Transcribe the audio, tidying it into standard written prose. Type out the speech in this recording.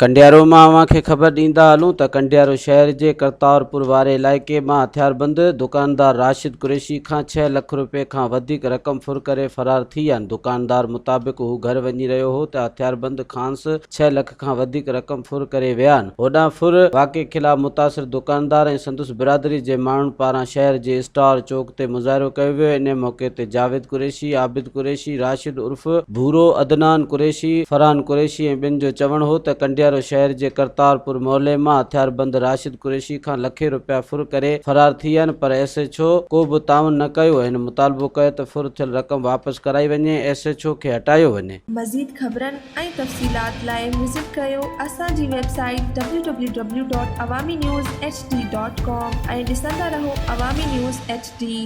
ڪنڊيارو مان اوهان کي خبر ڏيندا هلون ته ڪنڊيارو شهر جي ڪرتارپور واري علائقي مان هٿياربند دڪاندار راشد قريشي کان ڇهه لک روپيه کان وڌيڪ رقم ڦر ڪري فرار ٿي ويا آهن. دڪاندار مطابق هو گهر وڃي رهيو هو ته هٿياربند کانئس ڇهه لک کان وڌيڪ رقم ڦر ڪري ويا آهن. هوڏانهن ڦر واقعي خلاف متاثر دڪاندار ۽ سندس برادري جي ماڻهن پاران شهر جي اسٽار چوڪ تي مظاهرو ڪيو ويو. انهي موقعي تي جاويد قريشي، عابد قريشي، راشد عرف ڀورو، عدنان قريشي، فرحان قريشي ۽ ٻين جو چوڻ هو ته ڪنڊيارو شهر جي ڪرتارپور محلي مان هٿياربند راشد قريشي کان لکين روپيا ڦر ڪري فرار ٿي ويا آهن پر ايس ايڇ او ڪو به تعاون نه ڪيو. هن مطالبو ڪيو ته ڦر ٿيل رقم واپس ڪرائي وڃي، ايس ايڇ او کي هٽايو وڃي. مزيد خبرن ۽ تفصيلات لاء وزٽ ڪريو اسان جي website W W W dot Awami news H D dot com ۽ ڏسندا رهو عوامي نيوز ايڇ ڊي.